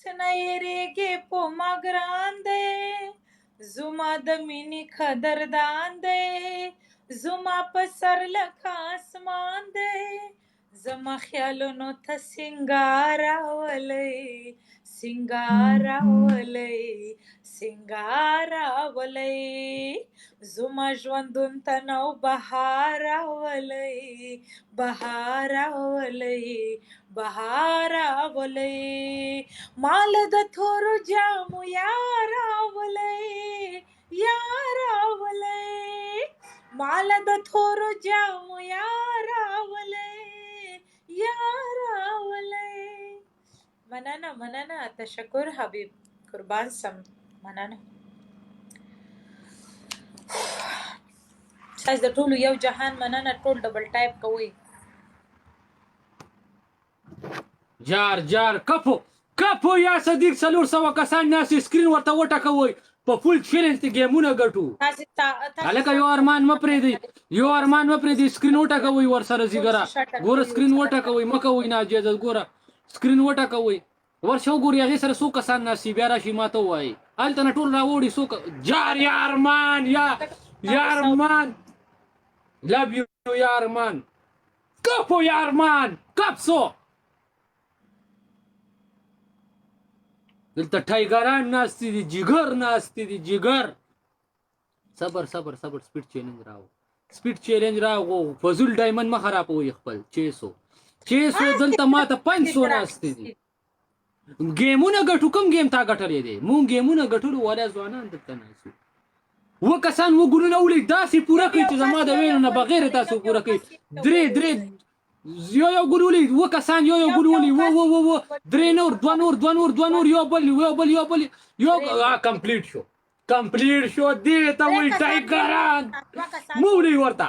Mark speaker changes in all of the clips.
Speaker 1: څه نه یریږي په ما ګران دی، زما د مینې قدردان دی، زما په سر لکه اسمان دی، زما خیالونو ته سینګار راولئ، سینګار راولئ، سینګار راولئ، زما ژوندون ته نو بهار راولئ، بهار راولئ، بهار راولئ، مال د تورو جامو یار راولئ، یار راولئ، مال د تورو جامو یار راولئ، یار راولئ. مننه مننه، تشکر حبیب، قربان سم، مننه. تاسو د ټولو یو جهان مننه، ټول ډبل ټایپ کوئ.
Speaker 2: جار جار کپو کپو یا صدیق، 400 کسان ناست، سکرین ورته وټکوئ، په فول چیلنج ته ګیمونه ګټو. هلکه یو ارمان مه پرېږدئ، یو ارمان مه پرېږدئ، سکرین وټکوئ ورسره. ځیګره ګوره، سکرین وټکوئ، مه کوئ ناجایزه. ګوره سکرین وټکوئ، ورشه وګورئ هغې سره څو کسان ناست دي، بیا راشي ما ته ووایي هلته نه ټول راوړي څو. جار یا ارمان، یا یا ارمان، لب یو یا ارمان، کپو یا ارمان، کپسو. دلته ټایګران ناست دي، جګر ناست دي، جګر. صبر صبر صبر، سپیډ چیلنج راو، سپیډ چیلنج راو. فضول ډایمنډ مخ خرابوي خپل. 600 600 دلته ماته 500 ناست دي. ګیمونه ګټو، کوم ګیم تا ګټلې دی؟ مونږ ګیمونه ګټلو والا ځوانان دلته ناست و. کسان و ګلونه ولې داسې پوره کړي چې زما د ویلو نه بغیر تاسو پوره کړي. درې درې، یو یو ګل ولې و کسان، یو یو ګل ولې و و و و، درې نور، دوه نور، دوه نور، دوه نور، یو بل، یو بل، یو بل، یو. کمپلیټ شو، کمپلیټ شو. دې ته وایي ټایګران. مولي ورته،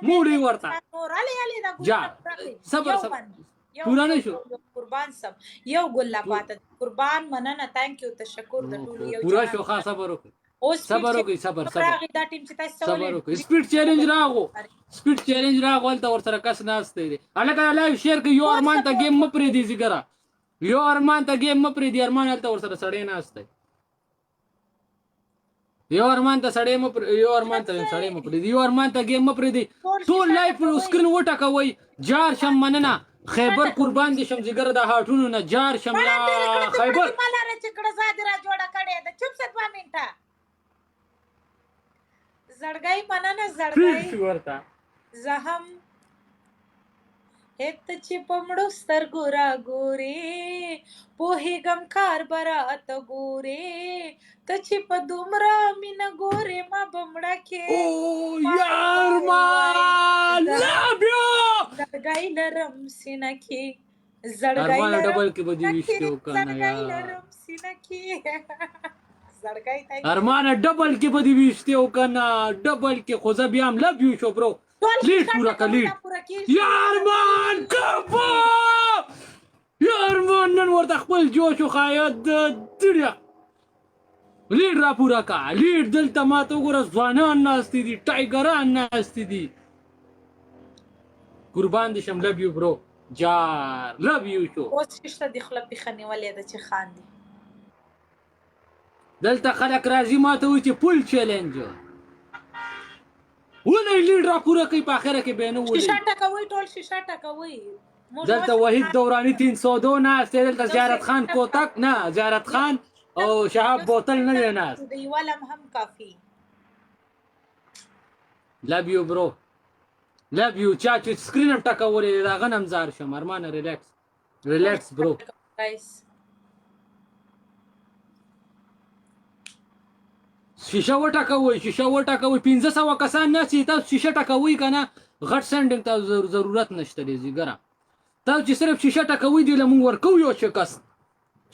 Speaker 2: مولي ورته. جا صبر صبر، پورا نه شو.
Speaker 1: قربان سم، یو ګل لا پاته. قربان، مننه، thank you، تشکر د ټولو یو.
Speaker 2: پورا شو. ښه، صبر وکړئ، صبر وکړئ، صبر صبر.
Speaker 1: راغی دا ټیم چې تاسو
Speaker 2: صبر وکړئ. سپیډ چیلنج راغو، سپیډ چیلنج راغو. هلته ورسره کس ناست دی. هلکه لایو شیر کړئ. یو ارمان ته ګیم مه پرېږدي ځیګره، یو ارمان ته ګیم مه پرېږدي. ارمان هلته ورسره سړی ناست دی. یو ارمان ته سړی مه، یو ارمان ته سړی مه پرېږدي، یو ارمان ته ګیم مه پرېږدي. ټول لایو سکرین وټکوئ. جار شم، مننه خیبر، قربان دي شم ځیګر د هارټونو نه. جار شم یا خیبر.
Speaker 1: مالاره چې کړه زادي را جوړه کړې ده. چوپ شه 2 منټه. زړګی مننه زړګی.
Speaker 2: ورته
Speaker 1: زه هم هت چې په مړو سترګو را ګورې، پوهېږم کار به راته ګورې، ته چې په دومره مینه ګورې ما به مړه کې.
Speaker 2: او یار ما لب یو.
Speaker 1: زړګی لرم سینه کې، زړګی
Speaker 2: ارمان
Speaker 1: لرم
Speaker 2: ډبل کې به دې ویشتې وکنه.
Speaker 1: زړګی
Speaker 2: یار
Speaker 1: لرم سینه کې، زړګی thank you.
Speaker 2: ارمان ډبل کې به دې ویشتې وکنه، ډبل کې. خو زه بیا هم لب یو شو برو. لیډ پورا که لیډ. یا ارمان کپو، یا ارمان نن ورته خپل جوش وښایه. د دړیا لیډ را پورا کا لیډ. دلته ماته وګوره، ځوانان ناست دي، ټایګران ناست دي. قربان دي شم، لب یو برو، جار لب یو شو.
Speaker 1: اوس شته د خوله پیخه نیولې ده چې خاندي.
Speaker 2: دلته خلک راځي ماته وایي چې فول چیلنج ولې لیډ را پوره کوي، په اخره کې به نه ولې.
Speaker 1: شیشه ټکوي، ټول شیشه ټکوي.
Speaker 2: دلته وحید دورانی 302 ناست دی. دلته زیارت خان کوتک نه، زیارت خان او شهاب بوتل نه دی ناست.
Speaker 1: د یوالم هم کافي.
Speaker 2: لب یو برو، لب یو. چا چې سکرین هم ټکولې دا غنم زار شم. ارمان ریلیکس ریلیکس برو.
Speaker 1: ګایس.
Speaker 2: شیشه وټکوئ، شیشه وټکوئ. 500 کسان ناست دي، تاسو شیشه ټکوئ که نه غټ سینډینګ ته ضرورت نشته دی ځیګره. تاسو چې صرف شیشه ټکوئ دی له مونږ ورکوو یو شکست،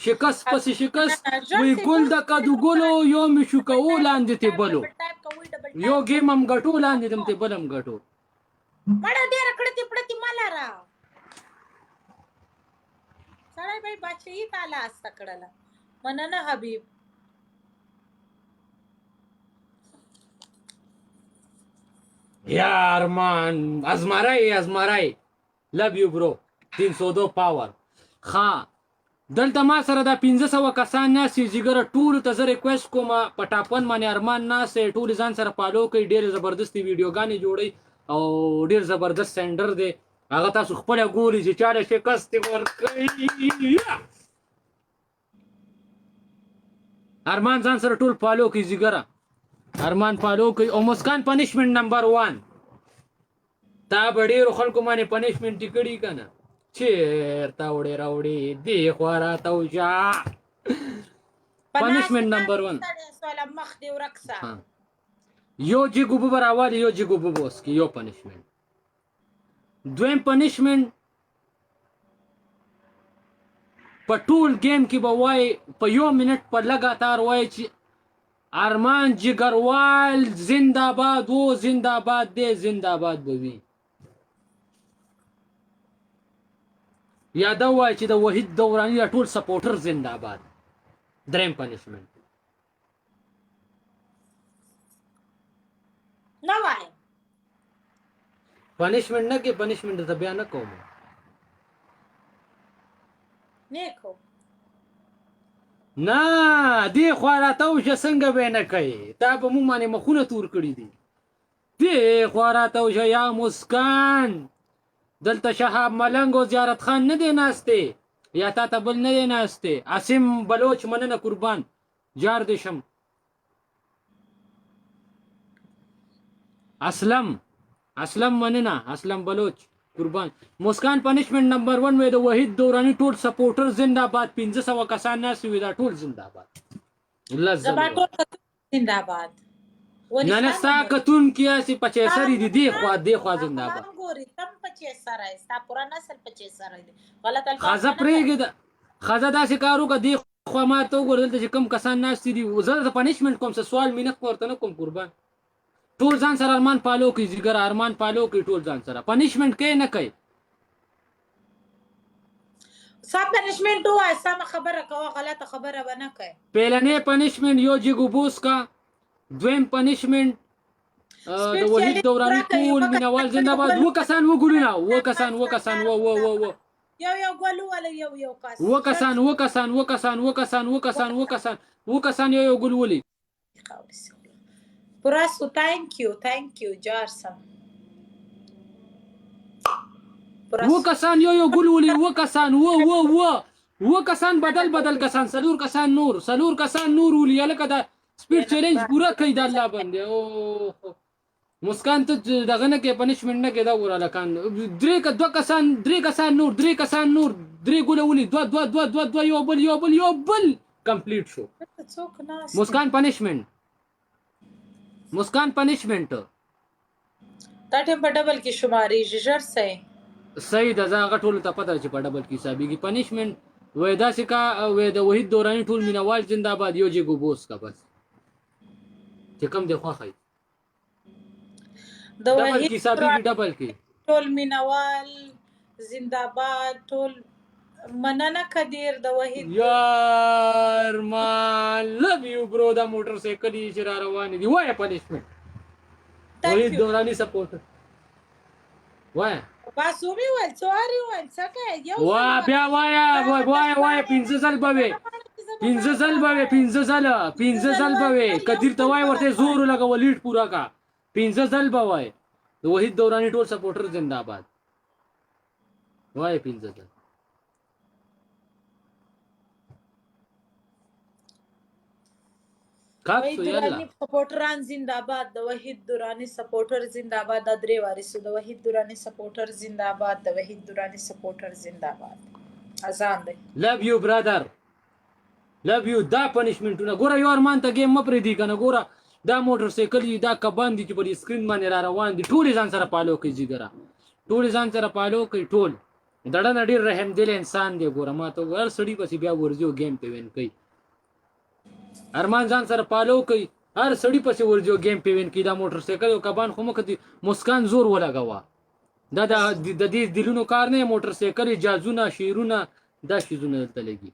Speaker 2: شکست پسې شکست. وی ګل د کدو ګلو، یو مې شو کوو لاندې ته بلو، یو ګیم هم ګټو لاندې دم ته بل هم ګټو.
Speaker 1: مړه ډېره کړتې پړتې مه لره سړی به یې بادشاهي ته لاسته کړله. مننه حبیب.
Speaker 2: یا ارمان ازمرای ازمرای، لب یو برو، 302 پاور. ښه. دلته ما سره دا 500 کسان ناست دي ځیګره، ټولو ته زه ریکویسټ کوم، په ټاپ 1 باندې ارمان ناست دی، ټول ځان سره فالو کوي، ډېر زبردستې ویډیوګانې جوړوي او ډېر زبردست سینډر دی. هغه تاسو خپله ګورئ چې چا له شکست ورکوي. ارمان ځان سره ټول فالو کوي ځیګره، ارمان فالو کوي. او مسکان پنشمنټ نمبر 1، تا به ډېرو خلکو باندې پنشمنټ کړي که نه؟ چېرته وړې راوړې دې خوا راته وشه. پنشمنټ نمبر 1،
Speaker 1: مخ دې ورک سه.
Speaker 2: یو جګ اوبه به راوالي، یو جګ اوبه به وڅکي، یو پنشمنټ. دویم پنشمنټ، په ټول ګیم کې به وای په یو منټ په لګاتار وای چې ارمان جګروال زنده‌باد و، زنده‌باد دی، زنده‌باد به وي. یا دا وای چې د وحید دوراني دا ټول سپورټر زنده‌باد. دریم پنشمنټ.
Speaker 1: نه وای
Speaker 2: پنشمنټ نه کې، پنشمنټ ته بیا نه کوم.
Speaker 1: نه کوم.
Speaker 2: نه دې خوا راته وشه، څنګه به یې نه کوې؟ تا په موږ باندې مخونه تور کړي دي. دې خوا راته وشه یا مسکان، دلته شهاب ملنګ او زیارت خان نه دی ناست دی، یا تا ته بل نه دی ناست دی. عاصم بلوچ مننه، قربان جار دې شم. اسلم، اسلم مننه، اسلم بلوچ قربان. مسکان پنشمنټ نمبر 1 وې د وحید دورانی ټول سپورټر زنده‌باد. 500 کسان ناست وي، دا ټول زنده‌باد. لس
Speaker 1: زما
Speaker 2: ځلې.
Speaker 1: ټول زنده‌باد.
Speaker 2: نه نه، ستا کتونکي هسې پچې سري دي، دې خوا دې خوا زنده‌باد.
Speaker 1: ګوري تم پچې سره، ستا پوره نسل پچې سره دی. غلط الفاظ
Speaker 2: ښځه پرېږده، ښځه داسې کار وکړه. دې خوا ما ته وګوره، دلته چې کوم کسان ناست دي، زه درته پنشمنټ کوم، څه سوال مې نه ورته نه کوم. قربان، ټول ځان سره ارمان فالو کوي ځیګر، ارمان فالو کوي ټول ځان سره. پنشمنټ کوي نه کوي؟
Speaker 1: سم پنشمنټ ووایه، سمه خبره کوه، غلطه خبره به نه کوې.
Speaker 2: پهلنی پنشمنټ یو جګ اوبه وڅښه. دویم پنشمنټ د وحید دوراني ټول مینوال زنده‌باد. و کسان و ګلونه، و کسان، و کسان، و و و و
Speaker 1: یو یو ګل وله، یو یو کس.
Speaker 2: و کسان، و کسان، و کسان، و کسان، و کسان، و کسان، و کسان یو یو ګل ولي.
Speaker 1: پورا سو. thank you، thank you، جار سم.
Speaker 2: و کسان یو یو ګل ولي، و کسان، و و و و کسان، بدل بدل کسان، څلور کسان نور، څلور کسان نور ولي. هلکه دا سپیډ چیلنج پوره کوي د الله بندې. او مسکان ته دغه نه کې، پنشمنټ نه کې. دا ګوره هلکان، درې که دوه کسان، درې کسان نور، درې کسان نور، درې ګله ولي، دوه دوه دوه دوه دوه، یو بل، یو بل، یو بل، کمپلیټ شو.
Speaker 1: څوک ناست؟
Speaker 2: مسکان پنشمنټ، مسکان پنشمنټ.
Speaker 1: دا ټیم په ډبل کې شمارېږي، ژر سئ.
Speaker 2: صحیح ده، زه هغه ټولو ته پته ده چې په ډبل کې حسابېږي. پنشمنټ وای داسې کا، وای د وحید دوراني ټول مینوال زنده‌باد، یو جګ اوبه وڅښه بس، چې کوم دی خوښه.
Speaker 1: د
Speaker 2: ډبل
Speaker 1: وحید
Speaker 2: کې حسابېږي، ډبل کې.
Speaker 1: ټول مینوال زنده‌باد، ټول مننه قدیر د وحید.
Speaker 2: یار ما love you bro. دا موټر سایکل یې چې را روان دي. وایه پنشمنټ، وحید دوراني سپورټ وایه.
Speaker 1: بس ومې ویل، څو وارې وویل؟ څه کوې؟ یو
Speaker 2: وا بیا وایه، وایه، وایه. پنځه ځل به وې، پنځه ځل به وې، پنځه ځل، پنځه ځل به وې. قدیر ته وای ورته، زور ولګوه، لیډ پورا کا. پنځه ځل به وای د وحید دوراني ټول سپورټر زنده‌باد، وای پنځه ځل. کپ
Speaker 1: وحید
Speaker 2: سو یلا.
Speaker 1: درانی سپورټران زنده‌باد، د وحید درانی سپورټر زنده‌باد. دا درې وارې سو. د وحید درانی سپورټر زنده‌باد، د وحید درانی سپورټر زنده‌باد. اذان دی.
Speaker 2: love you brother، love you. دا پنشمنټونه ګوره، یو ارمان ته ګیم مه پرېږدي که نه. ګوره دا موټر سایکل دي، دا کبان دي چې په دې سکرین باندې را روان دي. ټول ځان سره فالو کوي ځیګره، ټول ځان سره فالو کوي ټول. دړه نه ډېر رحم دل انسان دی. ګوره ما ته هر سړي پسې بیا ورځي او ګیم پې وین کوي. ارمان ځان سره فالو کوي، هر سړي پسې ورځي او ګیم پې وین کوي. دا موټر سایکل او کبان خو مخه دي. مسکان زور ولګوه، دا د دې دلونو کار نه. موټر سایکل، جازونه، شیرونه، دا شیزونه دلته لګي.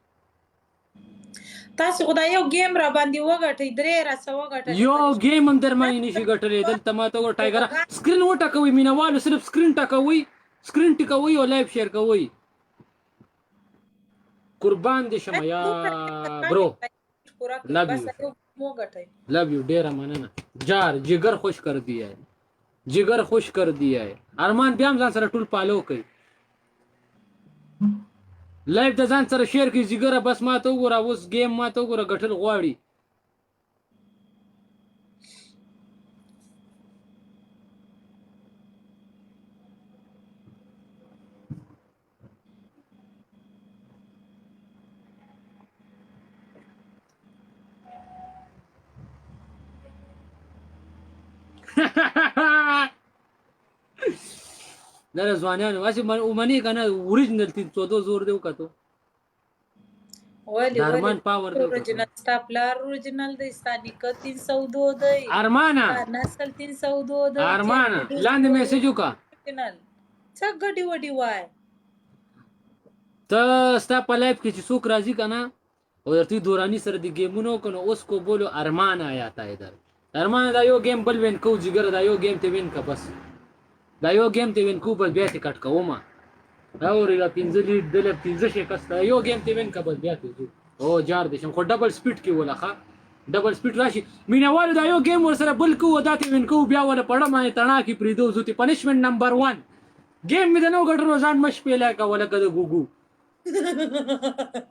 Speaker 1: تاسو خو دا یو ګیم را باندې وګټئ، درې راسه وګټئ.
Speaker 2: یو ګیم هم در باندې نشي ګټلی. دلته ما ته وګوره ټایګره، سکرین وټکوئ مینوالو، صرف سکرین ټکوئ، سکرین ټکوئ او لایو شیر کوئ. قربان دې شم یا برو.
Speaker 1: پورا
Speaker 2: Love
Speaker 1: بس
Speaker 2: you.
Speaker 1: یو مو ګټي.
Speaker 2: لव یو، ډیره مننه جار. جګر خوش کر دیا ہے، جګر خوش کر دیا ہے. ارمان بیا هم ځان سره ټول فالو کوي، لایف د ځان سره شیر کوي. جګره بس ما ته وګوره، اوس ګیم ما ته وګوره، ګټل غواړي. دا د ځوانانو هسې ومنې که نه، اوریجنل 302 زور دی وکتو.
Speaker 1: ولې؟
Speaker 2: د ارمان
Speaker 1: ولې
Speaker 2: پاور دی وکتو.
Speaker 1: اوریجنل؟ ستا پلار اوریجنل دی، ستا نیکه 302 دی،
Speaker 2: ارمانه،
Speaker 1: ستا نسل 302 دی.
Speaker 2: ارمانه، لاندې میسج وکړه.
Speaker 1: اوریجنل څه ګډي وډي وای؟
Speaker 2: ته ستا په لایف کې چې څوک راځي که نه او درته دورانی سره د ګیمونو کنه، اوس کو بولو ارمان آیا تا ادھر. ارمان، دا یو ګیم بل وین کو جګر، دا یو ګیم ته وین کا، بس دا یو ګیم ته وین کو، بس بیا ته کټ کوم. دا اورې دا 5 لیډ دله 5 شکست، دا یو ګیم ته وین کا، بس بیا ته ځو. او جار دې شم، خو ډبل سپیډ کې ولا ښه ډبل سپیډ راشي. مینوالو، دا یو ګیم ور سره بل کو، دا ته وین کو، بیا ولا پړه باندې تڼا کې پریدو زوتی. پنشمنت نمبر 1 ګیم مې د نو ګټلو، ځان مش پیلا کا ولا کده ګوګو.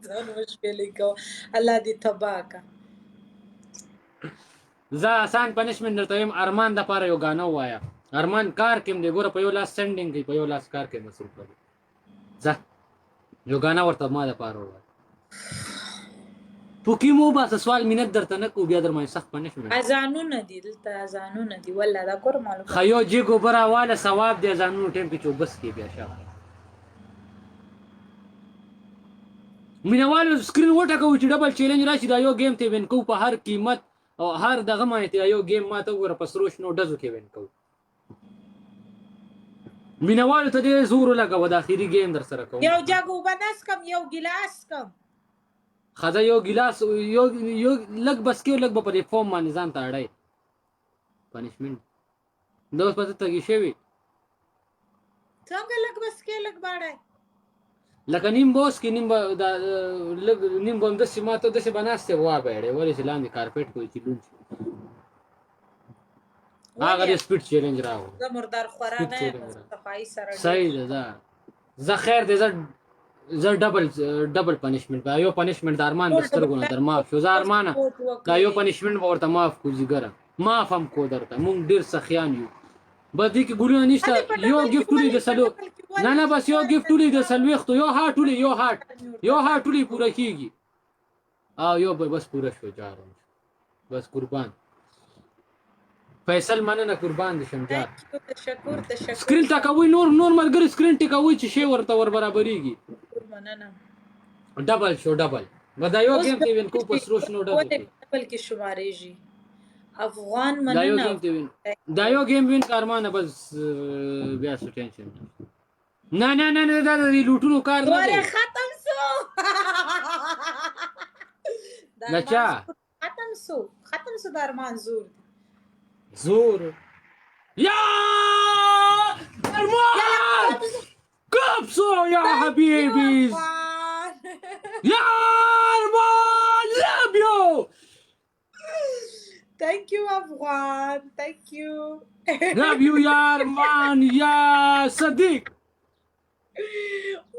Speaker 1: ځان مشکلې کو، الله دې تباه کا.
Speaker 2: زه آسان پنشمنت درته وایم. ارمان د پاره یو غانه وایا. ارمان کار کې دی ګوره، په یو لاس سندینګ کوي، په یو لاس کار کې مصروف دی. زه یو غانه ورته ما د پاره وایا. پوکی مو باسه، سوال مینت درته نه کو، بیا در باندې سخت پنشمنت.
Speaker 1: اذانونه دي دلته، اذانونه دي والله، دا کور معلوم.
Speaker 2: خیو جی ګوبره واله، ثواب دی ځانونو ټیم کې چوبس کې بیا شه. مینوالو، سکرین وټکوي چې ډبل چیلنج راشي. دا یو ګیم ته وین کو په هر قیمت او هر دغه باندې. دا یو ګیم ما ته وګوره، په سرو شنو ډزو کې وین کو. مینوالو ته دې زور ولګوه، د اخري ګیم در سره کوم.
Speaker 1: یو جګ اوبه نس کم، یو ګیلاس کم.
Speaker 2: خزه یو ګیلاس، یو یو لږ بس کې، لږ به په دې فارم باندې ځان ته اړای. پنشمنت دا اوس پته تږي شوی.
Speaker 1: څنګه لږ بس کې لږ باړی؟
Speaker 2: لکه نیم بوس کې، نیم به دا لږ، نیم به همداسې ما ته داسې به ناست یم، وا به اړې ولې چې لاندې کارپټ کوي چې لوند شي. هغه دې سپیډ چیلنج راغو.
Speaker 1: زه مردار خورا
Speaker 2: سپیډ
Speaker 1: نه یم.
Speaker 2: چیلنج راغو.
Speaker 1: صفائی سره ډېر.
Speaker 2: صحیح ده. زه خیر دی، زه زه ډبل ډبل پنشمنت، دا یو پنشمنت د ارمان د سترګو نه در معاف شو. زه ارمانه، دا یو پنشمنت به ورته معاف کو ځیګره، معاف هم کو درته. مونږ ډیر سخیان یو. بس دې کې ګلونه نشته. یو ګفټ ولې د سلو نه نه، بس یو ګفټ ولې د 40، یو هارټ ولې، یو هارټ، یو هارټ ولې پوره کیږي. او یو به بس پوره شو. جارم بس قربان فیصل، مننه، قربان دې شم جار.
Speaker 1: تشکر، تشکر.
Speaker 2: سکرین ټکوي، نور نور ملګري سکرین ټکوي چې شی ورته ور برابرېږي.
Speaker 1: مننه.
Speaker 2: ډبل شو، ډبل به دا یو ګیم ته وین کو په سرو شنو ډبل کې.
Speaker 1: ډبل کې شمارېږي افغان.
Speaker 2: دا یو
Speaker 1: مننه.
Speaker 2: ګیم ته وین، دا یو ګیم وین کارمانه، بس بیا څه ټینشن نه نه نه نه، دا د لوټونو کار نه
Speaker 1: زور
Speaker 2: دی.
Speaker 1: ختم سو.
Speaker 2: د چا؟
Speaker 1: ختم سو، ختم سو د ارمان زور دی.
Speaker 2: زور یا ارمان کپسو یا حبیبي.
Speaker 1: افغان.
Speaker 2: یا ارمان، love you.
Speaker 1: Thank you افغان، thank you.
Speaker 2: Love you یا ارمان یا صدیق.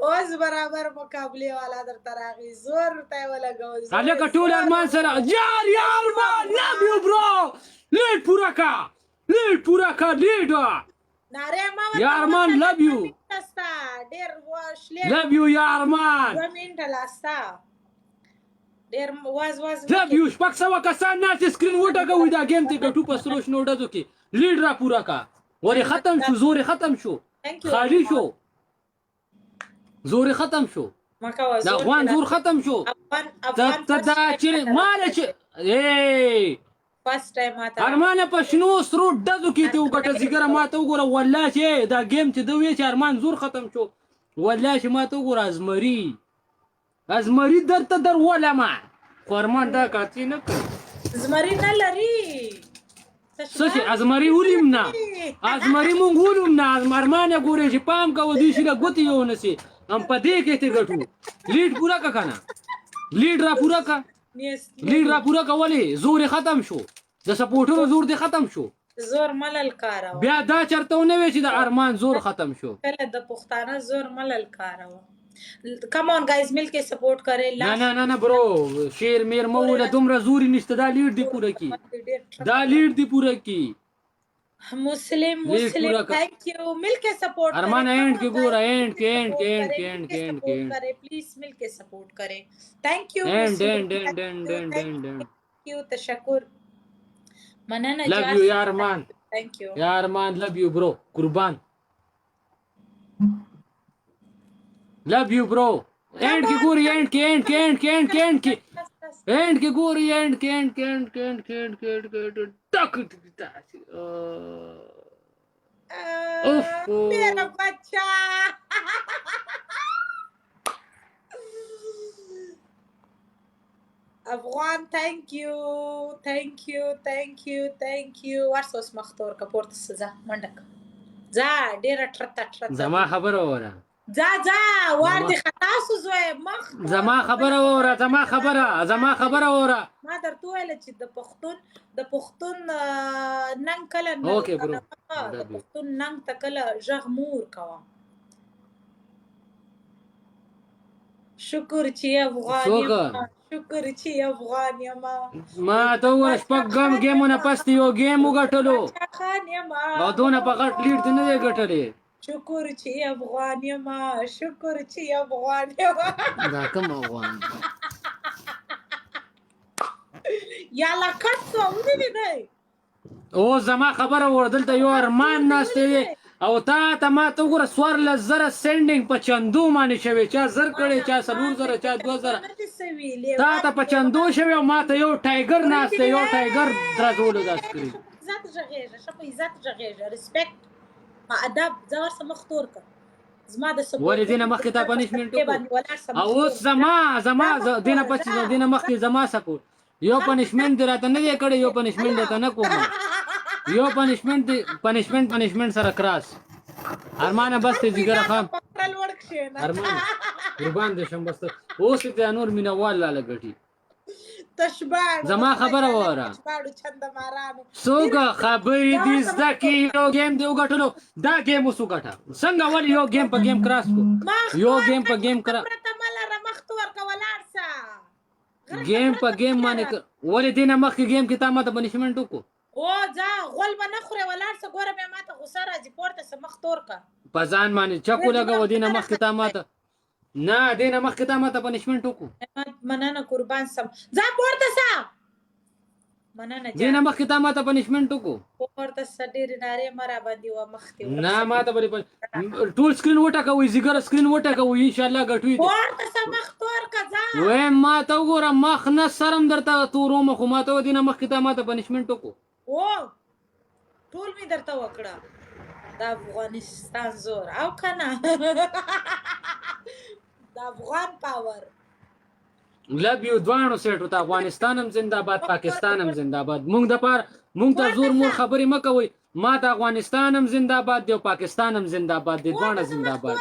Speaker 1: اوس برابر مقابله والا درته راغی، زور ورته یې ولګول زور.
Speaker 2: هلکه ټول ارمان سره یار. یا ارمان، love you bro. لیډ پورا کا، لیډ پورا کا، لیډ.
Speaker 1: ناره ما ورته
Speaker 2: یا ارمان،
Speaker 1: وکړه،
Speaker 2: love you.
Speaker 1: ستا ډېر وشلې.
Speaker 2: Love you یا ارمان.
Speaker 1: 2 منټه لا ستا ډېر واز واز.
Speaker 2: Love you. 600 کسان ناست، سکرین وټکوي. دا ګیم ته ګټو په سرو شنو ډزو کې. لیډ را پورا کا. ورې ختم شو، زور یې ختم شو.
Speaker 1: Thank you.
Speaker 2: خالی شو، زور یې ختم شو.
Speaker 1: ما کوه.
Speaker 2: دا افغان زور ختم شو.
Speaker 1: افغان
Speaker 2: ته
Speaker 1: افغان
Speaker 2: ته دا چې مال چې ای
Speaker 1: فرست ټایم ماته
Speaker 2: ارمانه، په شنو سرو ډزو کې ته وګټه ځیګره. ماته وګوره، والله چې دا ګیم چې دوی چې ارمان زور ختم شو، والله چې ماته وګوره، ازمری ازمری درته در ولما، خو ارمان دا کاتی نه کوي.
Speaker 1: زمری نه لري.
Speaker 2: څه چې ازمری ولیم نه، ازمری مونږ ولیم نه. ارمانه ګورې چې پام کوه، دوی شي له ګوتې یو نسی. هم په دې کې ته ګټو. لیډ پورا کا کنه، لیډ را پورا کا، لیډ را پورا کا. ولې زور ختم شو؟ د سپورټرو زور دې ختم شو.
Speaker 1: زور ملل کاروه.
Speaker 2: بیا دا چرته ونه وی چې د ارمان زور ختم شو.
Speaker 1: کله د پښتانه زور ملل کاروه. کم آن ګایز، مل کې سپورټ کرے.
Speaker 2: نه نه نه نه برو، شیر میر مو له دومره زوري نشته. دا لیډ دی پوره کی، دا لیډ دی پوره کی.
Speaker 1: مسلم مسلم، thank you. مل کے سپورٹ.
Speaker 2: ارمان، اینڈ کې ګوره، اینڈ کې، اینڈ کې، اینڈ کې، اینڈ کې، اینڈ کې
Speaker 1: کرے پلیز، مل کے سپورٹ کرے. Thank you.
Speaker 2: اینڈ اینڈ اینڈ اینڈ اینڈ اینڈ اینڈ.
Speaker 1: You, تشکر، مننه.
Speaker 2: لو you یا ارمان.
Speaker 1: Thank you.
Speaker 2: یا ارمان، لو you برو، قربان، لو you برو. اینڈ کې ګوري، اینڈ کې، اینڈ کې، اینڈ کې، اینڈ کې، اینڈ کې، اینڈ کې ګوري، اینڈ کې، اینڈ کې، اینڈ کې، اینڈ کې، اینڈ کې، اینڈ کې، ټک. اوف.
Speaker 1: میرا بچہ افغان، thank you, thank you, thank you, thank you. ورسه اوس مخ تور که، پورته شه، ځه، منډه که، ځه، ډېره ټرته ټرته.
Speaker 2: زما خبره وره.
Speaker 1: ځه ځه، وار دې خطا سو زوی، مخ.
Speaker 2: زما خبره وره، زما خبره، زما خبره وره.
Speaker 1: ما درته وویل چې د پښتون ننګ کله نه
Speaker 2: okay bro.
Speaker 1: د پښتون ننګ ته کله ژغ مور کوه. شکر چې افغان یم، شکر چې افغان یم.
Speaker 2: ما ته وګوره، شپږ ګم ګیمونه پس یو ګیم وګټلو
Speaker 1: خان یم.
Speaker 2: او دونه په غټ لیډ ته نه دی ګټلی.
Speaker 1: شکر چې افغان یم، شکر چې افغان یم.
Speaker 2: دا کوم افغان؟
Speaker 1: یا لا کټ سو، ودی دی.
Speaker 2: او زما خبره ور، دلته یو ارمان ناشته دی او تا ته ما ته وګوره، 14,000 سینډینګ په چندو باندې شوی. چا 1000 کړي، چا 4000، چا 2000. تا ته په چندو شوی او ما ته یو ټایګر ناشته، یو ټایګر درځولو دا سکرین.
Speaker 1: عزت ږغېږه، ښه په عزت ږغېږه، respect په ادب. زه ورسه مخ تور کړه، زما د سپورټ.
Speaker 2: ولې دینه مخکې تا punishment وکړو او اوس زما دینه پس، دینه مخکې زما سپورټ یو punishment دی راته نه دی کړی. یو punishment دی ته نه کوم. یو punishment دی، punishment punishment سره cross. ارمانه، بس ته جګره خام. ارمان، قربان دې شم. بس اوس ته نور مینوال لاله ګټي. زما خبره وره. څوک خبرې دې زده کې؟ یو ګیم دی وګټلو، دا ګیم اوس وګټه. څنګه؟ ولې یو ګیم په ګیم کراس کو، یو ګیم په ګیم کرا ګیم په ګیم باندې؟ ولې دینه مخکې ګیم کې تا ماته punishment وکړو؟
Speaker 1: او ځه، غول به نه خورې، ولاړ شه. ګوره، بیا ماته غوسه راځي. پورته شه، مخ تور که.
Speaker 2: په ځان باندې چکو لګوه. دینه مخکې تا ماته نه، دینه مخکې تا ماته punishment وکړو.
Speaker 1: مننه، قربان سم، ځه پورته شه، مننه.
Speaker 2: دینه مخکې تا ماته punishment وکړو.
Speaker 1: پورته شه، ډېرې نارې مه راباندې وه، مخ دې.
Speaker 2: نه، ماته بلې ټول سکرین وټکوي، ځیګر سکرین وټکوي، ان شاء الله ګټوي.
Speaker 1: پورته شه، مخ تور که، ځه.
Speaker 2: وې ما ته وګوره، مخ نه سرم درته توروم، خو ما ته دینه مخکې تا ماته punishment وکړو.
Speaker 1: او ټول می درته وکړه. د افغانستان زور او کنه د افغان power.
Speaker 2: Love you دواړو سیټو ته. افغانستان هم زنده‌باد، پاکستان هم زنده‌باد. مونږ د پار مونږ ته زور مور خبرې مکوئ. ما ته افغانستان هم زنده‌باد دی او پاکستان هم زنده‌باد دی، دواړه زنده‌باد.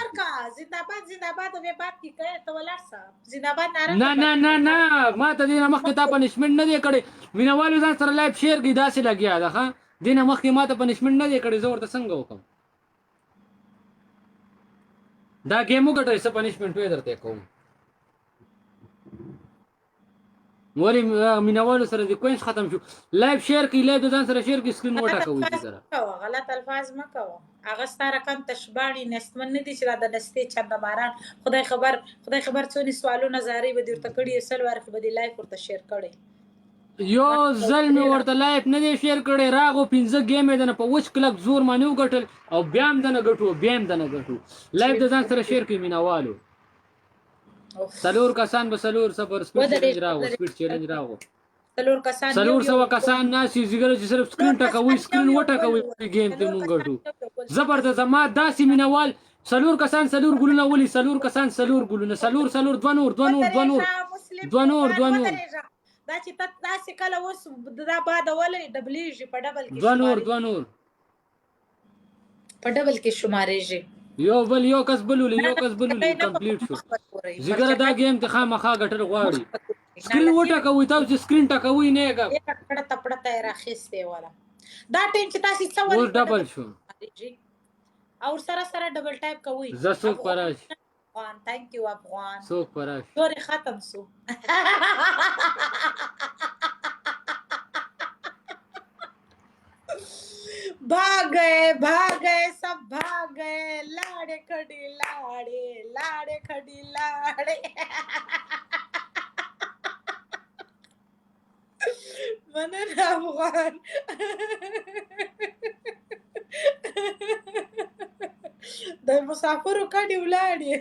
Speaker 1: زنده‌باد زنده‌باد به بات کی کوي، ته ولاړ شه، زنده‌باد ناره.
Speaker 2: نه نه نه نه، ما ته دینه مخکې تا punishment نه دی کړی. مینوالو، ځان سره live share کړئ. داسې لګیا ده. ښه، دینه مخکې ما ته punishment نه دی کړی، زه ورته څنګه وکم؟ دا ګیم وګټئ، څه punishment وې درته کوم. ولی مینوالو سره د کوینس ختم شو. Live share کړئ، live د ځان سره share کړئ، سکرین وټکوئ سره.
Speaker 1: کوه، غلط الفاظ مه کوه. هغه ستا رقم تشباڼي نستمن نه دي چې دا د نستې چندماران. خدای خبر، خدای خبر څونې سوالونه زارۍ به دې ورته کړي، سل وارې خو به دې live ورته share کړی.
Speaker 2: یو ځل مې ورته live نه دی share کړی. راغو پنځه ګیم یې دنه په وچ کلک زور باندې وګټل او بیا هم دنه ګټو، بیا هم دنه ګټو. Live د ځان سره share کړئ مینوالو. څلور کسان به څلور صفر speed challenge راغو، speed challenge راغو.
Speaker 1: څلور کسان.
Speaker 2: 400 کسان ناسي ځیګر چې صرف سکرین ټکوي، سکرین وټکوي، ګیم ته مونږ ګټو. زبردست. ما داسې مینوال، څلور کسان څلور ګلونه ولي، څلور کسان څلور ګلونه، څلور څلور، دوه نور، دوه نور، دوه نور، دوه نور، دوه نور.
Speaker 1: دا چې ته داسې کله اوس دا بعد ولې ډبلیږي په ډبل کې؟
Speaker 2: دوه نور، دوه نور.
Speaker 1: په ډبل کې شمارېږي.
Speaker 2: یو بل یو کس بل ولي،
Speaker 1: نه
Speaker 2: یو
Speaker 1: نه،
Speaker 2: کس بل ولي،
Speaker 1: نه په
Speaker 2: کمپلیټ شو.
Speaker 1: مخ به تورئ، پر
Speaker 2: ځیګره دا
Speaker 1: چټک
Speaker 2: ګیم ته خامخا ګټل
Speaker 1: مخ
Speaker 2: غواړي.
Speaker 1: به تورئ.
Speaker 2: سکرین
Speaker 1: نالتي
Speaker 2: وټکوي، تاسو چې سکرین ټکوي نه یې.
Speaker 1: ډېره کړته پړته یې راخیستې وله. دا ټیم چې تاسې څه
Speaker 2: اوس
Speaker 1: ولي په
Speaker 2: ډبل
Speaker 1: ډبل
Speaker 2: شو.
Speaker 1: خارجي او سره سره ډبل ټایپ کوئ.
Speaker 2: زه څوک
Speaker 1: افغان
Speaker 2: پراش،
Speaker 1: افغان، ثانک یو افغان.
Speaker 2: څوک پراش.
Speaker 1: تورې ختم سو. भाग गए भाग गए सब भाग गए, लाड़े खड़ी लाड़े, लाड़े खड़ी लाड़े. مننه افغان. د مسافرو کډې ولاړې.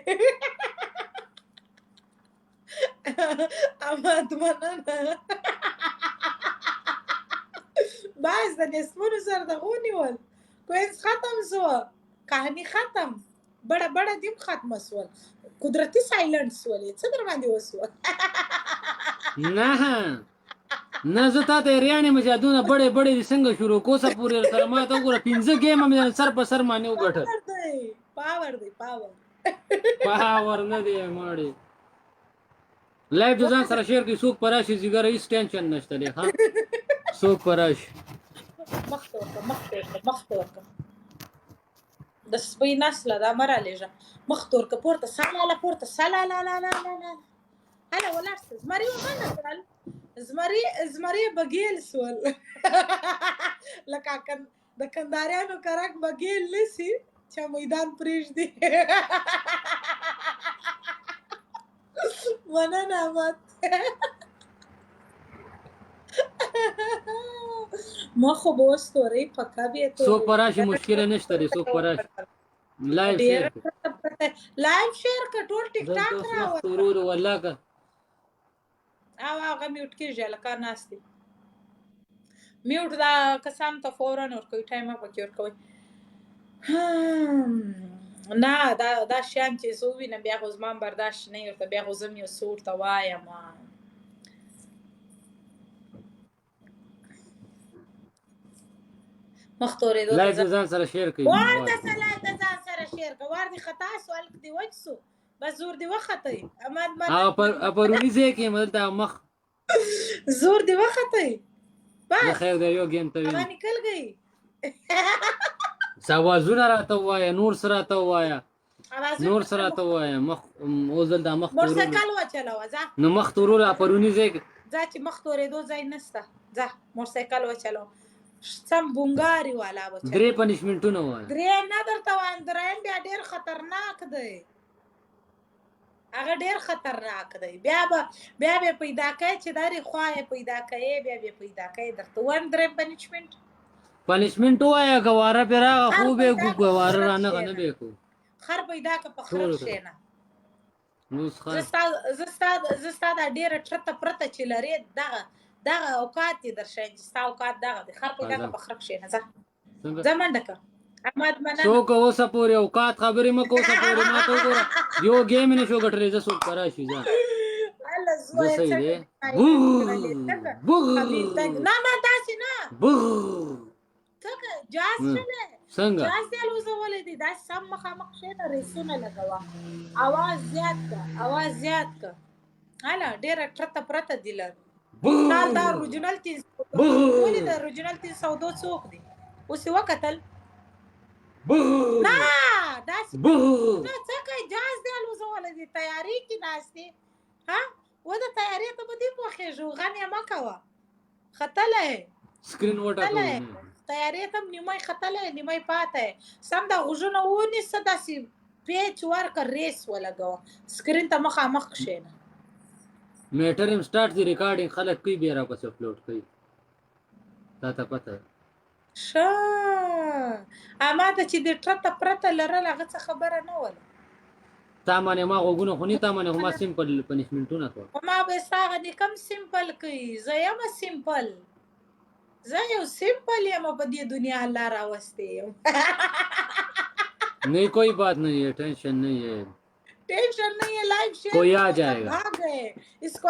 Speaker 1: احمد مننه. بس د نسمونو سره دغه ونیول. کوینز ختم سو، کهانی ختم، بڑه بڑه دیم ختمه سول، قدرتي سایلنټ سولې. څه در باندې وسول؟
Speaker 2: نه نه، زه تا ته حیران یم چې دونه بړې بړې دې څنګه شروع کوسه پورې سره. ما ته وګوره، پنځه ګیمه مې سر په سر باندې وګټل.
Speaker 1: پاور دی، پاور دی، پاور.
Speaker 2: پاور نه دی ماړې. لایو د ځان سره شیر کړئ. څوک پر راشي ځیګر، هیڅ ټینشن نشته دی. ها، څوک پر راشي؟
Speaker 1: مخ ته ورکه، مخ ته ورکه، مخ ته ورکه. د سپۍ نسله دا مه رالېږه. مخ ته ورکه، پورته سلاله، پورته سلاله. لا لا لا لا، هله ولاړ سه. زمري ومنه کړل، زمري زمري بګیل سول، لکه د کنداریانو کرک بګیل نسی چې میدان پرېږدي. مننه احمد. ما خو به اوس تورې پکا بیا.
Speaker 2: څوک پر راشي؟ مشکل نشته دی. څوک پر راشي؟ لایو شیر
Speaker 1: ډېره پرته لایو شیر که ټول ټیک
Speaker 2: دلته
Speaker 1: ټاک
Speaker 2: اوس وخت
Speaker 1: راوړه.
Speaker 2: ورور والله که
Speaker 1: او هغه میوټ کېږي، هلکان ناست دي. میوټ دا کسان ته فورا ورکوي، ټایم پکې ورکوي. نه، دا شیان چې زه ووینم بیا خو زما هم برداشت نه وي ورته، بیا خو زه هم یو څه ورته وایم. مخ تورېدو ته
Speaker 2: لایو د ځان سره شیر کړئ.
Speaker 1: ورته څه لایو د ځان سره شیر که. وار دې خطا سو، هلک دې وچ سو، بس زور دې وختی. احمد
Speaker 2: هغه
Speaker 1: مننه.
Speaker 2: پر پروني ځای کې دلته مخ
Speaker 1: زور دې وختی.
Speaker 2: زه
Speaker 1: بس
Speaker 2: خیر دی، یو ګیم ته
Speaker 1: هوا
Speaker 2: وینم.
Speaker 1: نکل گئی.
Speaker 2: سوازونه راته ووایه، نور څه راته ووایه.
Speaker 1: اوازونه.
Speaker 2: نور څه راته ووایه. مخ اوس دلته مخ تورولو.
Speaker 1: موټرسایکل وچلوه، ځه.
Speaker 2: نو مخ تورولو پروني ځای کې.
Speaker 1: ځه چې مخ تورېدو ځای نسته، ځه موټرسایکل وچلوه، سم بونګاري والا وچلوه.
Speaker 2: درې پنشمنټونه ووایه.
Speaker 1: درې نه درته وایم، دریم بیا ډېر خطرناک دی، هغه ډېر خطرناک دی. بیا به پیدا کوي چې دا خوا یې پیدا کوي، بیا به پیدا کوي. درته وایم دریم پنشمنټ.
Speaker 2: پنشمنټ ووایه، که واره پرې راغه
Speaker 1: خر
Speaker 2: خو به
Speaker 1: پیدا
Speaker 2: کو،
Speaker 1: که
Speaker 2: که واره
Speaker 1: په خره
Speaker 2: رانغه نه
Speaker 1: کښېنه.
Speaker 2: به کو.
Speaker 1: خر پیدا که په خره
Speaker 2: ټول
Speaker 1: کښېنه.
Speaker 2: اوس
Speaker 1: زه
Speaker 2: خر
Speaker 1: ستا زه ستا زه ستا دا ډېره ټرته پرته چې لرې، دغه اوقات دې درښیم چې ستا اوقات دغه دی. خر پیدا که
Speaker 2: راځه.
Speaker 1: په خره کښېنه، ځه.
Speaker 2: څنګه؟
Speaker 1: ځه منډه که. احمد مننه.
Speaker 2: څوک اوسه پورې اوقات خبرې مه کوه. اوسه پورې ما ته وګوره، یو ګیم نه شو ګټلی. زه څوک پر راشي؟ ځه.
Speaker 1: هله
Speaker 2: زه
Speaker 1: زویه.
Speaker 2: صحیح
Speaker 1: څنګه
Speaker 2: دی.
Speaker 1: کړلې؟ څنګه
Speaker 2: بغ
Speaker 1: خبیث څنګه؟ نه نه، داسې نه.
Speaker 2: بغ.
Speaker 1: څنګه جاز چلی؟
Speaker 2: څنګه؟
Speaker 1: جاز دې الوزولی دی. داسې سم مخامخ کښېنه، ریسونه لګوه، اواز زیات که، اواز زیات که. هله ډېره ټرته پرته دي لر. سال دا اوریجنل 302 ولې؟ د اوریجنل 302 څوک دی؟ اوس یې وکتل. نه داسې نه. څنګه جاز دې الوزولی دی؟ تیارې کې ناست دی. ها و د تیارې ته به دې پوښېږو، غم یې مه کوه. ختلی
Speaker 2: سکرین
Speaker 1: ختلی
Speaker 2: وټاکوي.
Speaker 1: تیارې ته هم نیمه ختلی، نیمه پاته. سم دا غوږونه ونیسه، داسې پیچ ورکه، ریس ولګوه، سکرین ته مخامخ کښېنه.
Speaker 2: میټر هم سٹارټ دی، ریکارډینګ خلک کوي، بیا راپسې اپلوډ کوي، تا ته پته ده.
Speaker 1: ښه، اما ته چې د ټرته پرته لرل هغه څه خبره نه وله.
Speaker 2: تا باندې ما غوږونه خو نه، تا باندې خو ما سمپل پنشمنټونه کول.
Speaker 1: خو ما به ستا غوندې کم سمپل کوي. زه یم سمپل، زه یو سمپل یم، په دې دنیا الله راوستې یم.
Speaker 2: नहीं، कोई बात नहीं है، टेंशन नहीं है.
Speaker 1: टेंशन नहीं है. लाइव शेयर
Speaker 2: कोई आ
Speaker 1: करो, सब
Speaker 2: जाएगा.
Speaker 1: भाग गए इसको.